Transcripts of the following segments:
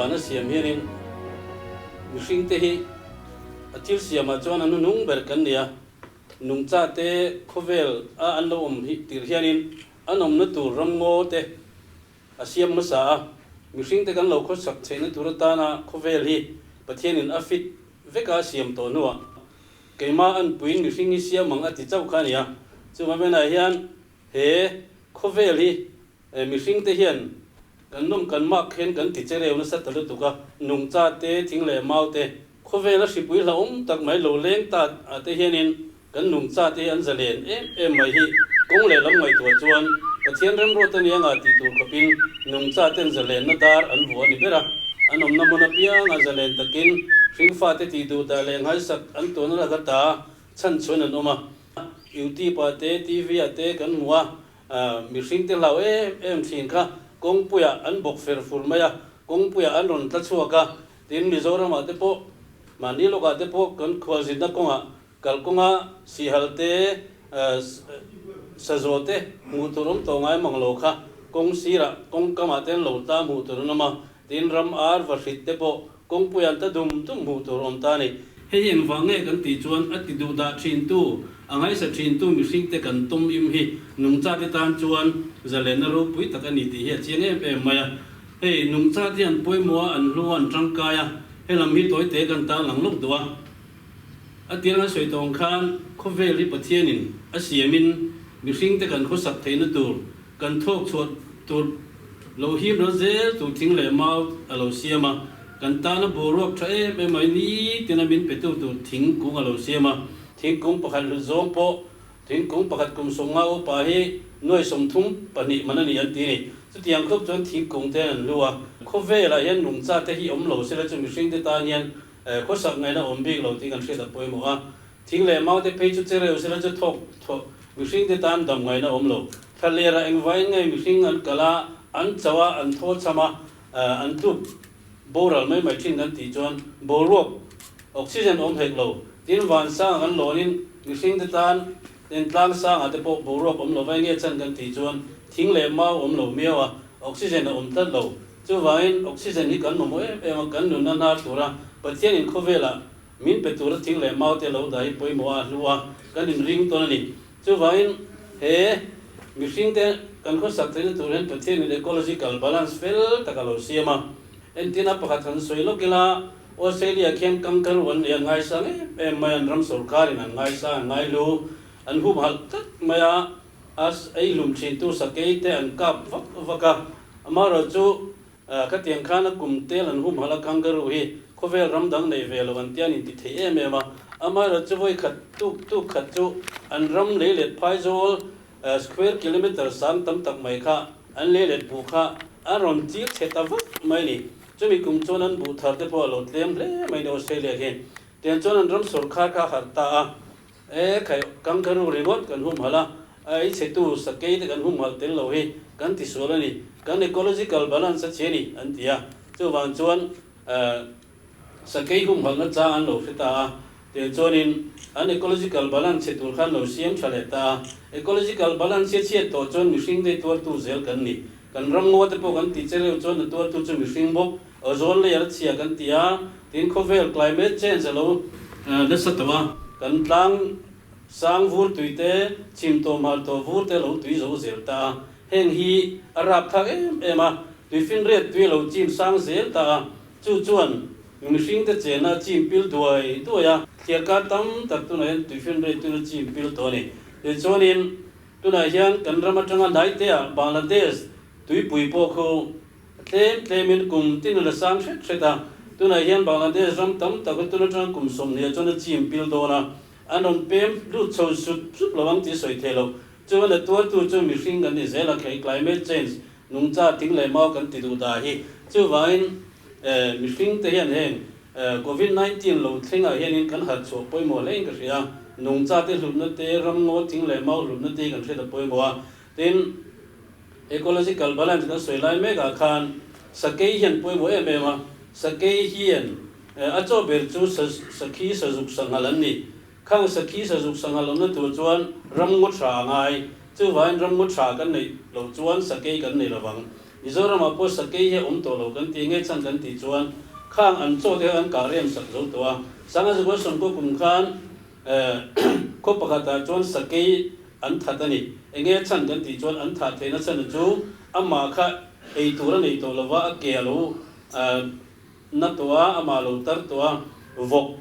van a siam hianin mihringte hi a thil siamah chuan a hnuhnung ber kan ni a, nungchate khawvel a an lo awm hi tirh hianin an awmna tur ramngaw te a siam hmasa a, mihringte kan lo khawsak theihna tur atana khawvel hi Pathianin a fit veka a siam tawh hnuah keimah anpuiin mihring hi siam ang a ti chauh kha a ni a, chuvang venah hian he khawvel hi Mihringte hian kan nawm kan mak hian kan ti che reu nasa ta lutuk a, nungcha te, thing leh mau te, khawvela hripui hlauhawm tak mai lo leng ta ah te hianin kan nungcha te hi an zalen em em mai hi kawng leh lam ngaihtuah chuan Pathian remruat a nia ngah tih tur khawpin nungcha ten zalenna dar an vuah a ni ber a, an awmna hmun apianga zalen takin hringfate tih duh dah leh nghaisak an tuahna laka ta chhan chhuan an awm a, YouTube ah te, TV ah te kan hmu a. Mihringte hlau em em thin kha kawngpuiah an bawk fer fur mai a, kawngpuiah an rawn tla chhuak a, tin Mizoramah te pawh mahni lawkah te pawh kan khualzinna kawngah kalkawnga sihal te sazaw te hmuh tur awm tawh ngai mang lo kha kawng sirah kawngkamah te an lo tla hmuh tur an awm a, tin ram ar vahrit te pawh Kawngpui an ta dum dum hmuh tur awm ta a ni. Hei hi engvang nge kan tih chuan a ti duh dah thintu, a ngaihsa thintu mihringte kan tum im hi nungchate tan chuan zalenna ropui tak a ni tih hi a chiang em em mai a. Hei nungchate hi an pawimawh a, an hlu a, an tangkai a, helam hi tawite kan tarlang lawk duh a. A tirang a sawi tawh ang khan khawvel hi Pathianin a siamin mihringte kan khawsak theihna tur, Kan thawk chhuah tur lo him ro zel tur thing leh mau a lo siam a, kan tana boruak tha em em mai nitin a min petu tur thingkung a lo siam a. Thingkung pakhat hlut zawng pawh thingkung pakhat kum 50 upa hi nuai 32 man a ni an ti ni. Chutiang khawp chuan thingkung te an hlu a. Khawvelah hian nungcha te hi awm lo sela chu mihring te tan hian khawsak ngaihna awm bik lo tih kan hriat a pawimawh a. Thing leh mau te phei chu che reuh sela chu thawk thawh mihring te tan dam ngaihna awm lo. Thla lerah engvain nge mihring an kal a, an chauh a, an thaw cham a, an tluk boral mai mai thin kan tih chuan boruak, oxygen, awm hek lo. Tin, van sangah kan lawnin mihring te tan en tlang sangah te pawh boruak awm lo vai nge chan kan tih chuan thing leh mau awm lo miau a, oxygen a awm tlat lo. Chuvangin oxygen hi kan mamawh em em a, kan nunna hnar tura Pathianin khawvelah Min pe tura thing leh mau te lo dah hi pawimawh a hlu a, kan inring tawn a ni. Chuvangin he mihring te kan khawsak theihna tur hian Pathianin ecological balance fel tak a lo siam a. Entina pakhat han sawi lawk ila, Australia khian kangaroo an nei a, ngaisang em em mai, an ram sorkarin an ngaisang, an ngaihlu, an humhalh tlat mai a, a ei hlum thintu sakei te an kap vak vak a, amaherawhchu Khatiang khan a kum tel an humhalh a, kangaroo hi khawvel ram dang nei ve lo an tia an inti thei em em a. Amaherawhchu chu vawi khat tuk tuk khat chu an ram lei let phaizawl square kilometre sang tam tak mai kha an lei let buh kha a rawn chil chhe ta vak mai a ni. Chumi kum chuan an buh thar te pawh a lo tlem hle mai ni Australia khi. Tiang chuan an ram sawrkhar kha a harh ta a. E khai, kangaroo ringawt kan humhalh a, a ei chhetu sakei te kan humhalh tel lo hi kan tisual a ni, kan ecological balance a chhe a ni, an ti a. Chuvang chuan sakei humhalhna chang an lo hre ta a, tiang chuanin an ecological balance chhe tur kha an lo siam tha leh ta a. Ecological balance hi a chhiat tawh chuan mihring te tuartu zel kan ni. Kan ramngaw te pawh kan ti che reuh chuan a tuartu chu mihring bawk. Ozone layer a chhia kan ti a, tin khawvel climate change a lo nasa tawh a, kan tlang sang vur tui te, chhim tawh hmar tawh vur te lo tui zo zel ta a, heng hi a rap thlak em em a, tuifinriat tui a lo chim sang zel ta a, chu chuan mihring te chena a chim pil duai duai a, thliarkar tam tak tunah hian tuifinriat tuna chim pil tawh a ni. Tichuanin tunah hian kan ram atanga hnaite-ah Bangladesh tuipui pawh khu Tlem tlemin kum tin a la sang hret hret a, tunah hian Bangladesh ram tam tak hi tun atanga kum 20 ah chuan a chim pil dawn a, an rawn pem lut chho sup sup lo ang tih sawi thei lo. Chuan a tuartu chu mihring kan ni zel a, khei climate change nungcha thing leh mau kan ti duh dah hi. Chuvangin mihring te hian heng Covid 19 lo thlengah hianin kan harh chhuah pawimawh hlein ka hria a, nungcha te hlutna te, ramngaw thing leh mau hlutna te hi kan hriat a pawimawh a, tin, Ecological balance kan sawi lai mekah khan sakei hian pawimawh em em a, sakei hian a chaw ber chu sakhi sazuk sanghal an ni. Khang sakhi sazuk sanghal awmna tur chuan ramngaw tha a ngai, chuvangin ramngaw tha kan neih loh chuan sakei kan nei lovang. Mizoramah pawh sakei hi a awm tawh lo kan ti nge chhan kan tih chuan khang an chaw te kha kan kah rem sak zo tawh a. Sanga Zakua Sawmkaw kum khan khaw pakhatah chuan sakei an that a ni. Enge chhan kan tih chuan an thah theihna chhan chu amah kha ei tur a nei tawh lova a ke a lo na tawh a, amah a lo tar tawh a, vawk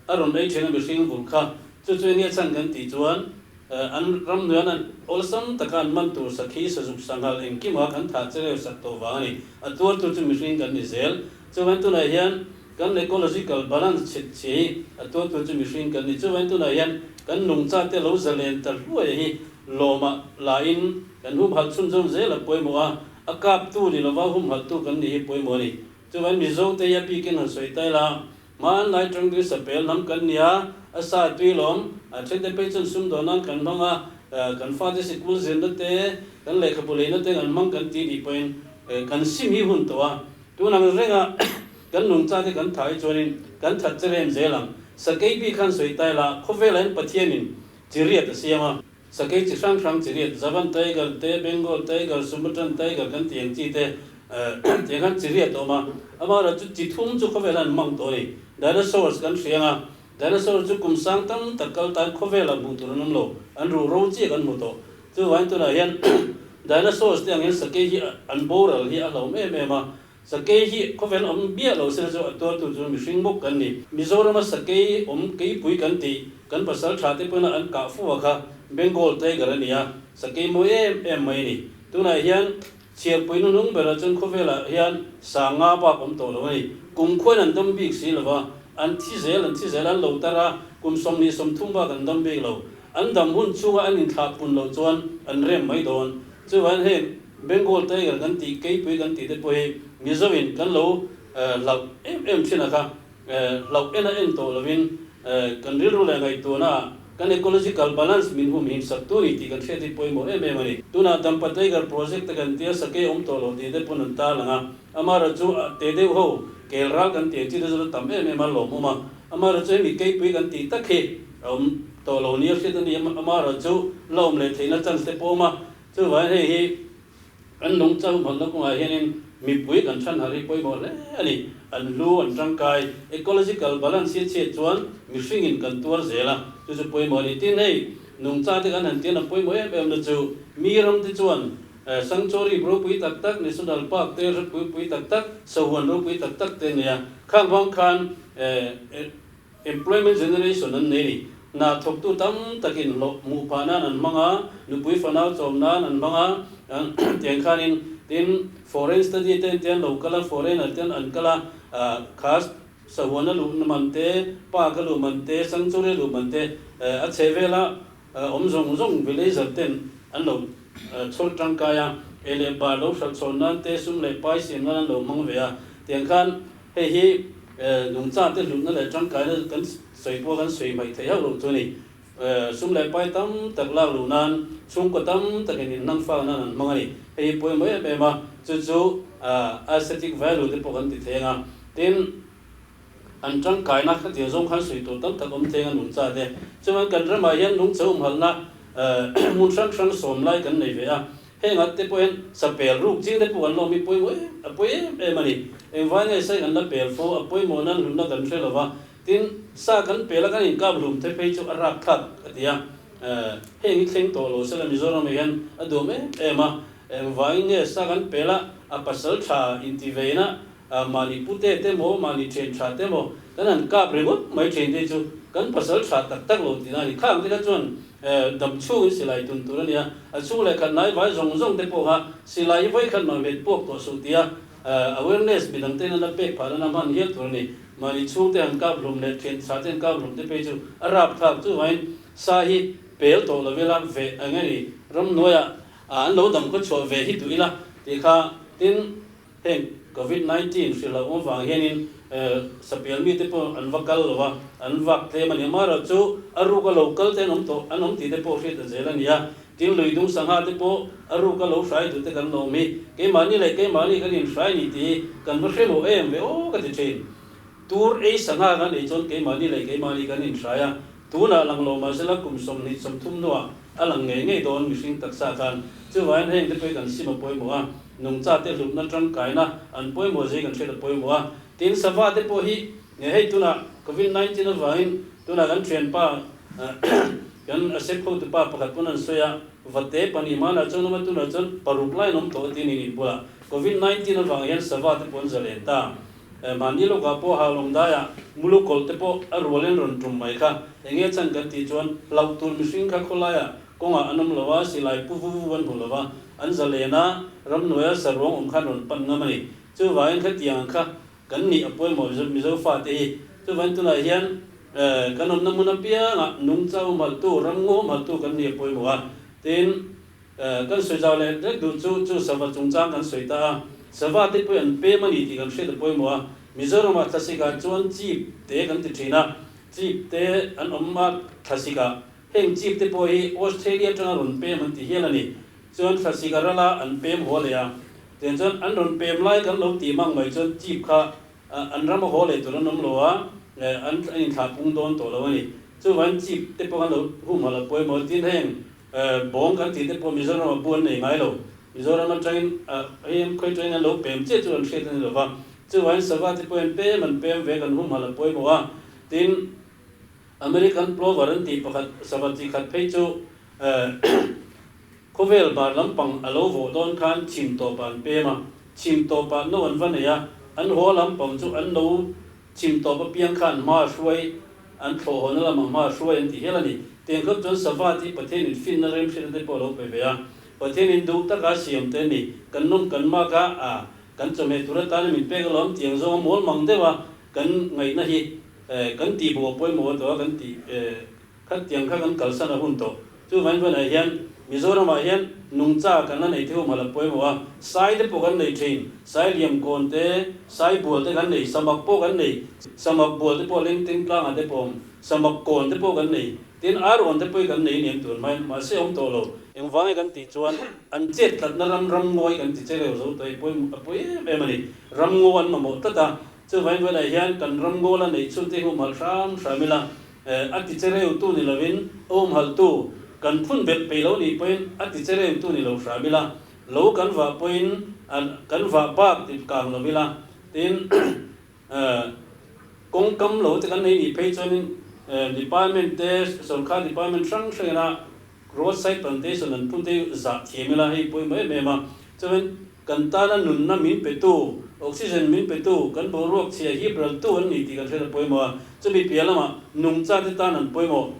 A rawn ei thin a mihring vul kha. Chu chu enge chhan kan tih chuan an ram nuian an awlsam taka an man tur sakhi sazuk sanghal engkima kan thah che reu sak tawh vang a ni. A tuartu chu mihring kan ni zel. Chuvain tunah hian kan ecological balance chhit chhe hi a tuartu chu mihring kan ni. Chuvain tunah hian kan nungcha te lo zalen ta hluai hi lawmah lain kan humhalh chhunzawm zel a pawimawh a, a kaptu ni lova humhalhtu kan nih hi pawimawh a ni. Chuvain Mizo te hi a bikin han sawi ta ila, Hmanlai tangtui sapel hnam kan ni a, a sa tui lawm, a thente phei chuan sumdawn nan kan hmang a, kan fate sikul zirna te, kan lehkhabu leina te kan hmang kan ti nih pawhin kan sim hi hun tawh a, tun ang renga kan nungcha te kan thah hi chuanin kan that che rem zel ang. Sakei bik khan sawi ta ila, khawvelah hian Pathianin chi riat a siam a, sakei chi hrang hrang chi riat, Javan tiger te, Bengal tiger, Sumatran tiger kan tih ang chi te, Tiang khan chi riat a awm a, amaherawh chu chi thum chu khawvel an hmang tawh a ni. Dinosaurs kan hria ang a, dinosaur chu kum sang tam tak kal tan khawvelah hmuh tur an awm lo, an ruh ro chiah kan hmu tawh. Chuvangin tunah hian dinosaurs te ang hian sakei hi an boral hi a hlauhawm em em a, sakei hi khawvel awm biah lo sela chu a tuartu chu mihring bawk kan ni. Mizorama sakei awm keipui kan tih, kan pasal tha te pawhin an kah fua kha Bengal tiger a ni a, sakei mawi em em mai a ni. Tunah hian Chhiarpui nunung berah chuan khawvelah hian sanga bak awm tawh lo a ni. Kum khuain an dam bik si lova, an thi zel, an thi zel, an lo tar a, kum 20, 30 bak an dam bik lo. An dam hun chhunga an inthlah pun loh chuan an rem mai dawn. Chuvangin heng Bengal Tiger kan tih, keipui kan tih te pawh hi Mizoin kan lo hlauh em em thin a kha. Hlauh en a en tawh lovin kan rilru leh ngaihtuahna kan ecological balance min humhim sak tu ni tih kan hriat hi pawimawh em em a ni. Tunah Dampa Tiger Project te kan tia sakei awm tawh lo tih te pawn an tar lang a, amaherawh chu te deuh ho kel ral kan tih ang chi te chu tam em em a lawmawm a, amaherawh chu hemi keipui kan tih tak hi a awm tawh lo nia hriat a ni, amaherawh chu la awm leh theihna chance te pawh awm a, chuvangin hei hi Kan nungchang hmanna kawngah hianin mipui kan than harh hi pawimawh hle a ni. An hlu, an tangkai. Ecological balance hi chhiat chuan mihringin kan tuar zel a, chu chu pawimawh a ni. Tin, hei nungcha te kan han tian a pawimawh em em na chu mi ram te chuan sanctuary ropui tak tak, national park te ropui tak tak, sahuan ropui tak tak te an nei a. Khang vang khan Employment generation an nei ni. Hna thawktu tam takin hlawh hmuh phah nan an hmang a, nupui fanau chawm nan an hmang a, tiang khanin tin foreign study te te an lo kal a, foreigner te an kal a, kha sahuana luh man te, park a luh man te, sanctuary a luh man te a chhe vela awm zawng zawng villager ten an lo chhawr tangkai a, ei leh bar lo hralh chhawn nan te, sum leh pai siam nan an lo hmang ve a, tiang khan Hei hi nungcha te hlutna leh tangkaina kan sawi pawh kan sawi hmaih theih hauh loh chu a ni. Sum leh pai tam tak lak luh nan chhungkaw tam takin inhnang fak nan an hmang a ni. Hei hi pawimawh em em a, chu chu aesthetic value te pawh kan ti thei ang a. Tin, an tangkaina khatiang zawng khan sawi tur tam tak awm thei ang a nungcha te. Chuan kan ramah hian nungcha umhalhna hmun hrang hrang sawm lai kan nei ve a. Heng at te pawh hian sa pel ruk ching te pawh kan lawm hi pawimawh em a pawi em em a ni. Engvai nge sa hi kan la pel fo, a pawimawh nan hlutna kan hre lo va, tin sa kan pel a kan inkap hlum the phei chu a rak thlak a ti a, heng hi thleng tawh lo sela Mizoram ah hian a duam em em a, engvai nge sa kan pel a a pasal tha inti veina mahni pute te maw mahni thian tha te maw kan han kap ringawt mai thin te chu kan pasal tha tak tak lo tihna a ni. Khang te kha chuan Dam chhungin silai tun tur a nia, a chhung leh khat hnai vai zawng zawng te pawh kha silai hi vawi khat mah hmet puak tawh suh tia awareness midang ten an la pek phah nana hman hial tur a ni. Mahni chhung te han kap hlum leh thian tha te han kap hlum te phei chu a rap thlak chuvangin sa hi pel tawh lo ila veh ang a ni. Ramhnuaiah an lo dam khaw chhuah ve hi duh ila tih kha tin Heng Covid 19 hrilh loh awm vang hianin sapial mite pawh an va kal lo a, an vak tlem a ni. Amaherawh chu a ruka lo kal te an awm tawh, an awm tih te pawh hriat a zel a ni a. Tin, lui dung sangha te pawh a ruka lo hrai duh te kan lo awm hi. Keimahni leh keimahni kan inhrai ni tih hi kan va hre mawh em ve aw ka ti thin. Tur ei sangha kan ei chuan keimahni leh keimahni kan inhrai a, tunah lang lo mahsela kum 20, 30 hnuah. a lang ngei ngei dawn mihring taksa khan. Chuvangin heng te pawh hi kan sim a pawimawh a, nungchate hlutna tangkaina an pawimawh zia hi kan hriat a pawimawh a. Tin, sava te pawh hi nge hei tunah Covid 19 avangin tunah kan thianpa kan asep hotupa pakhat pawn an sawi a, vate pahnih hmanah chuan awm a, tunah chuan paruk lai an awm tawh a ti a ni nih bulah Covid 19 avang hian sava te pawh an zalen ta. Mahni lawkah pawh Haulawng daiah mulu kawlh te pawh a rualin rawn tum mai kha. Enge chhan kan tih chuan hlauh tur mihring kha khawlaiah kawngah an awm lo a, silai pu vu vu an hmu lo va, an zalen a, ramhnuaia saruang awm khan rawn pan ngam a ni. Chuvangin khatiang ang kha kan nih a pawimawh Mizo fate hi. Chuvangin tunah hian kan awmna hmun apiangah nungcha humhalhtu, ramngaw humhalhtu kan nih a pawimawh a. Tin, Kan sawi zau leh rek duh chu chu sava chungchang kan sawi ta a, sava te pawh an pem a ni tih kan hriat a pawimawh a. Mizoramah thlasikah chuan chip te kan ti thin a, chip te an awm a thlasikah. Heng chip te pawh hi Australia atanga rawn pem an ti hial a ni. Chuan thlasik a ral a, an pem haw leh a. Tiang chuan an rawn pem lai kan lo tih mang mai chuan chip kha an ram a haw leh tur an awm lo a, an inthlah pung dawn tawh lo a ni. Chuvangin chip te pawh kan lo humhalh a pawimawh tin heng Bawng kan tih te pawh Mizoram ah bu an nei ngai lo. Mizoram atangin hei an khawi atangin an lo pem chiah chu an hriat a ni lo va. Chuvangin sava te pawhin pem an pem ve kan humhalh a pawimawh a. Tin, American Plover an tih pakhat sava chi khat phei chu khawvel bar lampang a lo vawh dawn khan chhim tawpah an pem a. Chhim tawpah no an va nei a, an haw lampang chu an lo Chhim tawp apiang khan hma hruai an thlawh haw na lamah hma hruai an ti hial a ni. Tiang khawp chuan Sava tih Pathianin finna remhriatna te pawh a lo pe ve a. Pathianin duh taka siam te a ni. Kan nawm kan mak a, a kan chawhmeh tur atana min pek alawm tiang zawnga mual mang deuh a kan ngaihna hi kan tih buh a pawimawh a tawh a kan tih Kha tiang kha kan kalsan a hun tawh. Chuvangin vawiinah hian Mizoramah hian nungcha kan la nei thei humhalh a pawimawh a, sai te pawh kan nei thin, sai liamkawn te, sai bual te kan nei, samak pawh kan nei, samak bual te pawh lengteng tlangah te pawh a awm, samak kawn te pawh kan nei, tin arawn te pawh hi kan nei aniang tun hmain, mahse a awm tawh lo. Engvange kan tih chuan an chet tlatna ram ramngawi kan ti che reu zo tawh hi a pawi em em a ni. Ramngaw an mamawh tlat a, chuvangin vawiinah hian kan ramngaw la neih chhun te hi humhalh hram hram ila, A ti che reutu ni lovin a umhalhtu kan phun belh peih lo nih pawhin a ti che reutu ni lo hram ila, lo kan vah pawhin kan vah bak ti kang lo ila, tin kawng kam lo te kan nei nih phei chuanin department te sorkar department hrang hrangina road side plantation an phun te hi zah thiam ila hei pawimawh em em a, chuan Kan tana nunna min petu, oxygen min petu, kan boruak chhia hip raltu an ni tih kan hriat a pawimawh a. Chumi piah lamah nungcha te tan an pawimawh.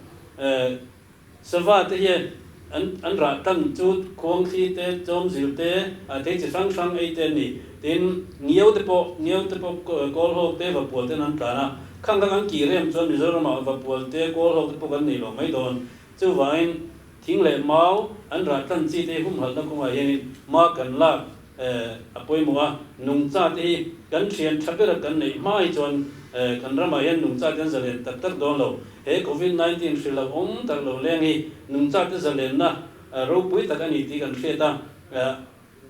Sava te hian an an rah tan chu khuangthli te, chawmzil te, a thei chi hrang hrang ei te an ni. Tin, ngiau te pawh, ngiau te pawh kawlhawk te, vapual ten an tlan a. Khang kha kan kih rem chuan Mizoramah vapual te, kawlhawk te pawh kan nei lo mai dawn. Chuvangin thing leh mau an rah tan chi te hi humhalhna kawngah hianin ma kan lak a pawimawh a, nungcha te hi kan thian tha bera kan neih hma hi chuan kan ramah hian nungcha te an zalen tak tak dawn lo. He Covid 19 hrilh lo awm tak lo leng hi nungcha te zalenna ropui tak a ni tih kan hriat a,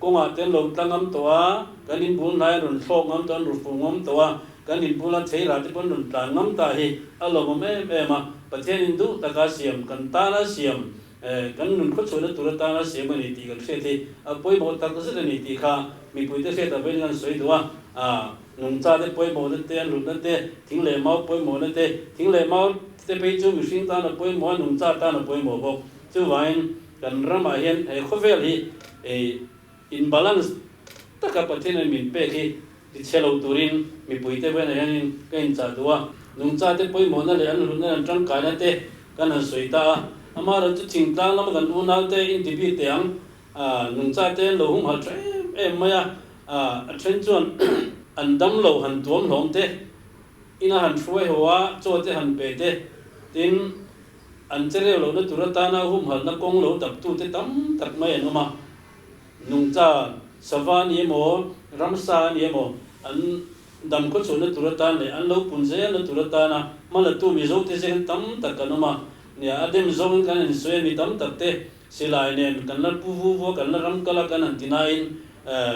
Kawngah te an lo tla ngam tawh a, kan inbul hnai an rawn thlawk ngam tawh, an ru fuh ngam tawh a, kan inbula theirah te pawh an rawn tlan ngam ta hi a lawmawm em em a. Pathianin duh taka siam, kan tana siam, kan nun khawchhuahna tur atana siam a ni tih kan hriat hi a pawimawh tak zet a ni tih kha mipuite hriat ah pawhin kan sawi duh a. Nungcha te pawimawhna te, an hlutna te, thing leh mau pawimawhna te, thing leh mau te phei chu mihring tan a pawimawh a, nungcha tan a pawimawh bawk. Chuvangin kan ramah hian he khawvel hi in balance taka Pathian in min pek hi ti chhe lo turin mipuite buainah hianin ka inchah duh a. Nungchate pawimawhna leh an hlutna an tangkaina te kan han sawi ta a. Amaherawhchu thingtlang lama kan unaute inti bik teh ang, nungchate an lo humhalh tha em em mai a, a then chuan an dam lo han tuam hlawm te, ina han hruai haw a, chaw te han pe te, tin, An che reu lohna tur atana humhalhna kawng lo daptute tam tak mai an awm a. Nungcha, sava a ni emaw, ramsa a ni emaw, an dam khawchhuahna tur atan leh an lo pun zelna tur atana hmalatu Mizote zeng tam tak kan awm a. Nia, a dem zawngin kan insawi a, mi tam takte silai nen kan la pu vu vu a, kan la ram kal a, kan han ti nain.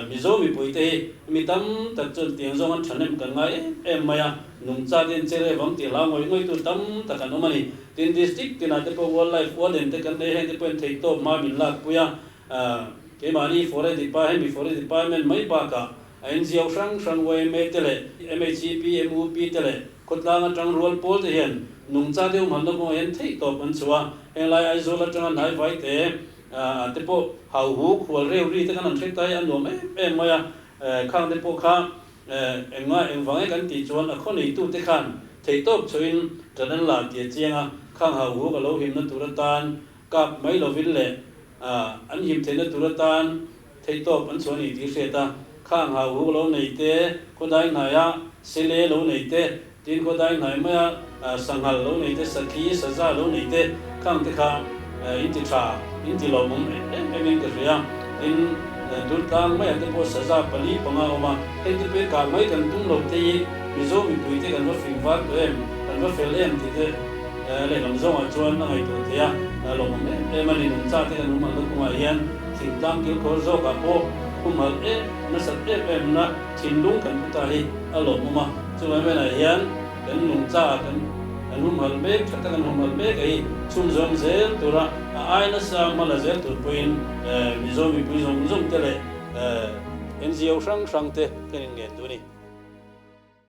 Mizo mipuite hi mi tam tak chuan tiang zawng an thahnem kan ngai em em mai a, nungcha te an che revang tih hlau ngawih ngawih tu tam tak an awm a ni. Tin, District tinah te pawh Wildlife Warden te kan nei heng te pawhin theihtawp hma min lakpui a, keimahni Forest Depa hemi Forest Department mai bakah a NGO hrang hrang yma te leh MHEP, MUP te leh khawtlang atang rual pawl te hian nungcha deuh hmanna kawngah hian theihtawp an chhuah a, henglai Aizawl atanga hnaivai te A te pawh hau hu khual reu ri te khan an hre ta hi a nuam em em mai a, khang te pawh kha enga engvang e kan tih chuan a khaw neitu te khan theihtawp chhuahin ṭan an la tih a chiang a, khang hau hu ka lo himna tur atan kap mai lovin leh an him theihna tur atan theihtawp an chhuah a ni tih hriat a, khang hau hu ka lo nei te, khawdai hnaia sele lo nei te, tin khawdai hnai maia sanghal lo nei te, sakhi, saza lo nei te, khang te kha in ti tha, in ti lawmawm em em in ka hria. Tin, Durtlang maiah te pawh saza pali panga a awm a, heng te pawh hi kah mai kan tum lo te hi Mizo mipui te kan va fing var tawh em, kan va fel em tih te lehlam zawngah chuan a ngaihtuah thei a, lawmawm em em a ni. Nungcha te kan humhalhna kawngah hian thingtlang kilkhawr zawkah pawh humhalh em nasat em em na thinlung kan pu ta hi a lawmawm a. Chuvang velah hian kan nungcha kan kan humhalh mek, tha tak an humhalh mek a hi chhunzawm zel tura a ai nasa hma la zel tur pawhin Mizo mipui zawng zawng te leh NGO hrang hrang te kan inngen duh a ni.